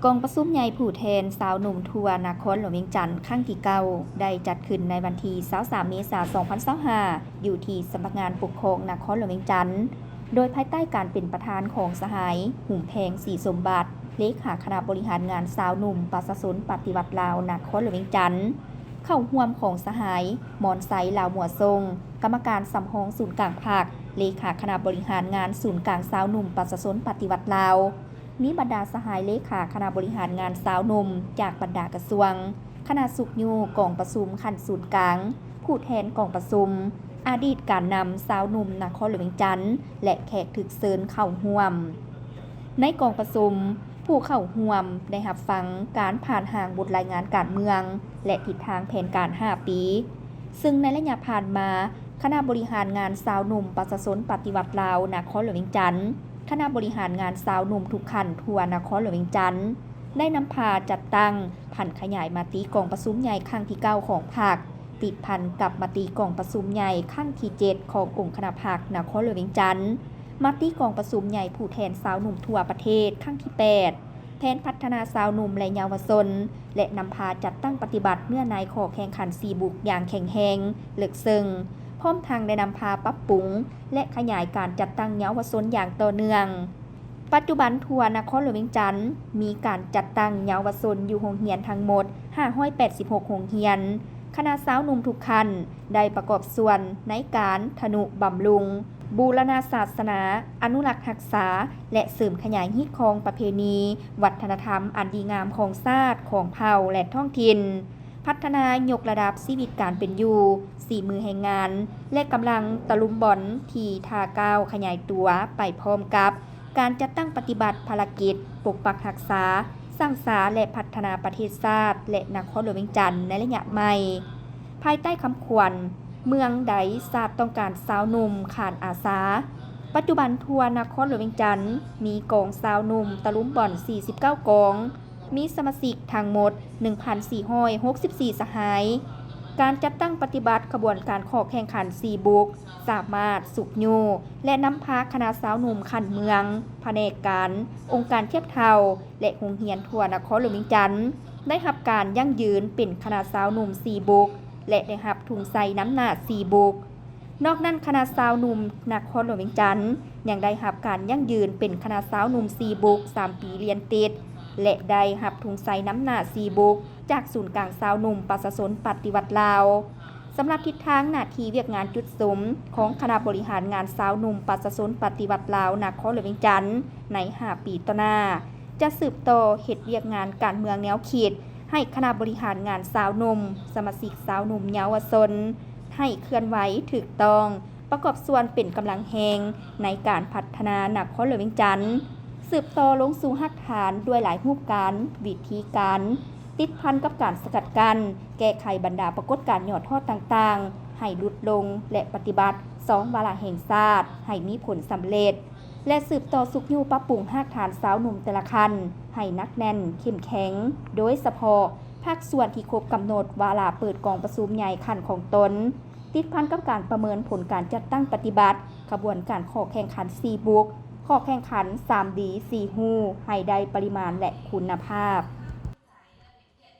ກອງປະຊຸມໃຫຍ່ຜູ້ແທນຊາວໜຸ່ມທົ່ວນະຄອນຫຼວງວຽງຈັນ ຄັ້ງທີເກົ້າ ໄດ້ຈັດຂຶ້ນໃນວັນທີຊາວສາມ ເມສາ ສອງພັນຊາວຫ້າ ຢູ່ທີ່ສຳນັກງານປົກຄອງນະຄອນຫຼວງວຽງຈັນ ໂດຍພາຍໃຕ້ການເປັນປະທານຂອງສະຫາຍ ຫຸມແພງ ສີສົມບັດ ເລຂາຄະນະບໍລິຫານງານຊາວໜຸ່ມປະຊາຊົນປະຕິວັດລາວນະຄອນຫຼວງວຽງຈັນ, ເຂົ້າຮ່ວມຂອງສະຫາຍ ມອນໄຊ ລາວມົວຊົງ ກຳມະການສຳຮອງສູນກາງພັກ, ເລຂາຄະນະບໍລິຫານງານສູນກາງຊາວໜຸ່ມປະຊາຊົນປະຕິວັດລາວ, ມີບັນດາສະຫາຍເລຂາຄະນະບໍລິຫານງານຊາວໜຸ່ມຈາກບັນດາກະຊວງ, ຄະນະຊຸກຍູ້ກອງປະຊຸມຂັ້ນສູນກາງ, ຜູ້ແທນກອງປະຊຸມ, ອະດີດການນຳຊາວໜຸ່ມນະຄອນຫຼວງວຽງຈັນ ແລະ ແຂກຖືກເຊີນເຂົ້າຮ່ວມ. ໃນກອງປະຊຸມ, ຜູ້ເຂົ້າຮ່ວມໄດ້ຮັບຟັງການຜ່ານຮ່າງບົດລາຍງານການເມືອງ ແລະ ທິດທາງແຜນການຫ້າປີ, ເຊິ່ງໃນໄລຍະຜ່ານມາ, ຄະນະບໍລິຫານງານຊາວໜຸ່ມປະຊາຊົນປະຕິວັດລາວນະຄອນຫຼວງວຽງຈັນ, ຄະນະບໍລິຫານງານຊາວໜຸ່ມທຸກຂັ້ນທົ່ວນະຄອນຫຼວງວຽງຈັນ ໄດ້ນຳພາຈັດຕັ້ງຜັນຂະຫຍາຍມະຕິກອງປະຊຸມໃຫຍ່ຄັ້ງທີເກົ້າຂອງພັກ, ຕິດພັນກັບມະຕິກອງປະຊຸມໃຫຍ່ຄັ້ງທີເຈັດຂອງອົງຄະນະພັກນະຄອນຫຼວງວຽງຈັນ, ມະຕິກອງປະຊຸມໃຫຍ່ຜູ້ແທນຊາວໜຸ່ມທົ່ວປະເທດຄັ້ງທີແປດ, ແຜນພັດທະນາຊາວໜຸ່ມ ແລະ ເຍົາວະຊົນ ແລະ ນຳພາຈັດຕັ້ງປະຕິບັດເນື້ອໃນຂໍ້ແຂ່ງຂັນສີ່ບຸກຢ່າງແຂງແຮງ, ເລິກເຊິ່ງ, ພ້ອມທັງໄດ້ນຳພາປັບປຸງ ແລະ ຂະຫຍາຍການຈັດຕັ້ງເຍົາວະຊົນຢ່າງຕໍ່ເນື່ອງ. ປັດຈຸບັນທົ່ວນະຄອນຫຼວງວຽງຈັນ ມີການຈັດຕັ້ງເຍົາວະຊົນຢູ່ໂຮງຮຽນທັງໝົດຫ້າຮ້ອຍແປດສິບຫົກໂຮງຮຽນ. ຄະນະຊາວໜຸ່ມທຸກຂັ້ນໄດ້ປະກອບສ່ວນໃນການທະນຸບຳລຸງ, ບູລະນະສາສະໜາ, ອະນຸລັກຮັກສາ ແລະ ເສີມຂະຫຍາຍຮີດຄອງປະເພນີ, ວັດທະນະທຳອັນດີງາມຂອງຊາດ, ຂອງເຜົ່າ ແລະ ທ້ອງຖິ່ນ, ພັດທະນາຍົກລະດັບຊີວິດການເປັນຢູ່, ສີມືແຮງງານ ແລະ ກຳລັງຕະລຸມບອນທີ່ທ່າກ້າວຂະຫຍາຍຕົວໄປພ້ອມກັບ ການຈັດຕັ້ງປະຕິບັດພາລະກິດປົກປັກຮັກສາ, ສ້າງສາ ແລະ ພັດທະນາປະເທດຊາດ ແລະ ນະຄອນຫຼວງວຽງຈັນໃນໄລຍະໃໝ່. ພາຍໃຕ້ຄຳຂວັນ ເມືອງໃດຊາດຕ້ອງການຊາວໜຸ່ມຂານອາສາ, ປັດຈຸບັນທົ່ວນະຄອນຫຼວງວຽງຈັນ ມີກອງຊາວໜຸ່ມຕະລຸມບ່ອນສີ່ສິບເກົ້າກອງ, ມີສະມາຊິກທັງໝົດໜຶ່ງພັນສີ່ຮ້ອຍຫົກສິບສີ່ສະຫາຍ. ການຈັດຕັ້ງປະຕິບັດຂະບວນການຂໍ້ແຂ່ງຂັນສີ່ບຸກ ສາມາດຊຸກຍູ້ ແລະ ນຳພາຄະນະຊາວໜຸ່ມຂັ້ນເມືອງ, ພະແນກການ, ອົງການທຽບເທົ່າ ແລະ ໂຮງຮຽນທົ່ວນະຄອນຫຼວງວຽງຈັນ ໄດ້ຮັບການຢັ້ງຢືນເປັນຄະນະຊາວໜຸ່ມສີ່ບຸກ ແລະ ໄດ້ຮັບທຸງໄຊນຳໜ້າສີ່ບຸກ. ນອກນັ້ນ, ຄະນະຊາວໜຸ່ມນະຄອນຫຼວງວຽງຈັນ ຍັງໄດ້ຮັບການຢັ້ງຢືນເປັນຄະນະຊາວໜຸ່ມສີ່ບຸກສາມປີລຽນຕິດ ແລະ ໄດ້ຮັບທຸງໄຊນຳໜ້າສີ່ບຸກ ຈາກສູນກາງຊາວໜຸ່ມປະຊາຊົນປະຕິວັດລາວ. ສຳລັບທິດທາງໜ້າທີ່ວຽກງານຈຸດສຸມຂອງຄະນະບໍລິຫານງານຊາວໜຸ່ມປະຊາຊົນປະຕິວັດລາວນະຄອນຫຼວງວຽງຈັນ ໃນຫ້າປີຕໍ່ໜ້າ ຈະສືບຕໍ່ເຮັດວຽກງານການເມືອງແນວຄິດ ໃຫ້ຄະນະບໍລິຫານງານຊາວໜຸ່ມ, ສະມາຊິກຊາວໜຸ່ມເຍົາວະຊົນ ໃຫ້ເຄື່ອນໄຫວຖືກຕ້ອງ, ປະກອບສ່ວນເປັນກຳລັງແຮງໃນການພັດທະນານະຄອນຫຼວງວຽງຈັນ, ສືບຕໍ່ລົງສູ່ຮາກຖານດ້ວຍຫຼາຍຮູບການ, ວິທີການ, ຕິດພັນກັບການສະກັດກັ້ນ, ແກ້ໄຂບັນດາປາກົດການຫຍໍ້ທໍ້ຕ່າງໆ ໃຫ້ຫຼຸດລົງ ແລະ ປະຕິບັດສອງວາລະແຫ່ງຊາດໃຫ້ມີຜົນສຳເລັດ. ແລະ ສືບຕໍ່ຊຸກຍູ້ປັບປຸງຮາກຖານຊາວໜຸ່ມແຕ່ລະຂັ້ນໃຫ້ໜັກແໜ້ນເຂັ້ມແຂງ, ໂດຍສະເພາະພາກສ່ວນທີ່ຄົບກຳນົດວາລະເປີດກອງປະຊຸມໃຫຍ່ຂັ້ນຂອງຕົນ, ຕິດພັນກັບການປະເມີນຜົນການຈັດຕັ້ງປະຕິບັດຂະບວນການຂໍ້ແຂ່ງຂັນສີ່ບຸກ, ຂໍ້ແຂ່ງຂັນສາມດີ ສີ່ຮູ້ ໃຫ້ໄດ້ປະລິມານ ແລະ ຄຸນນະພາບ.